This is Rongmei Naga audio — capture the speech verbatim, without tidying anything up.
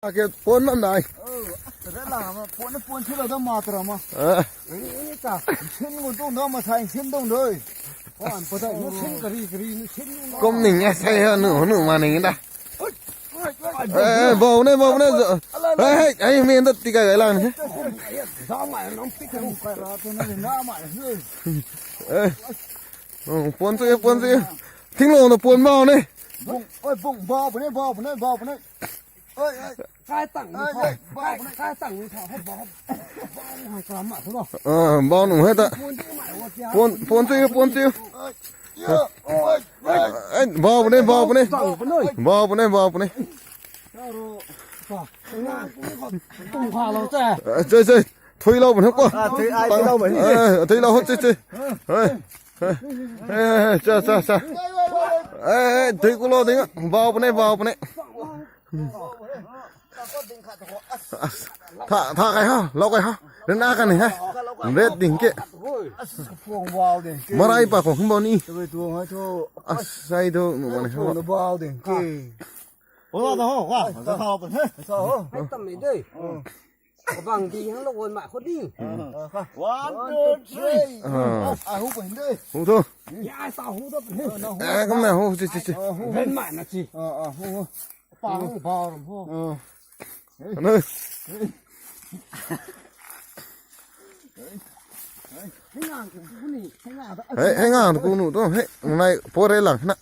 Ake pon nam dai. Red lang ma pon pon silo da ma tra ma. Ah. Ni ta sin ngun tung da ma sai sin tung doi. Pon pa dai nu sin kari kari nu sin ngun. Kum ning e sai ha nu nu ma ning da. Eh, bau ne, bau ne. Hey, hey, hey, mi nda tika gai lang ni. Eh. Oh, pon tu, pon tu. Ting lo na pon bau ne. Bung, oi bung bau ne, bau ne, bau ne. Oi, oi. Kai tang ni. Oi, oi, bau ne. Kai tang ni tha, bau. Bau hai kala ma thu lo. Ah, bau nu hai ta. Pon tu mai wa tia. Pon, pon tu, pon tu. Oi, oi, oi. Eh, bau ne, bau ne. Tang pa noi. Bau ne, bau ne. Tum kha lo te. Eh, chei, chei. Thui lo bun ko. Ah, thui, ai, thui lo bun. Eh, thui lo ho, chei, chei. Eh. Eh, cha, cha, cha. Eh, thui ku lo ding. Bau pune, bau pune. As, tha, tha kai ha, lo kai ha. Ren a kan ni ha. Red ding ke. Marai pa khong bau ni. As, sai do nu mani ha. Bau ding ke. Oi, ta ho, wa, ta ho, ta ho. Hai tam ni de. Kabang di hang lo won ma kho di. One, two, three. Ah. Ah, hu pa hin de. Hu thu. Ya, ai ta hu da pa hin. Eh, kum na hu, chi, chi, chi. Ren ma na chi. Ah, ah, hu, hu. Pa hu, ba ram hu. Ah. Anu. Hei ngang ku ni, hei ngang da. Hei, hei ngang ku nu tu, hei, nai po re lang na.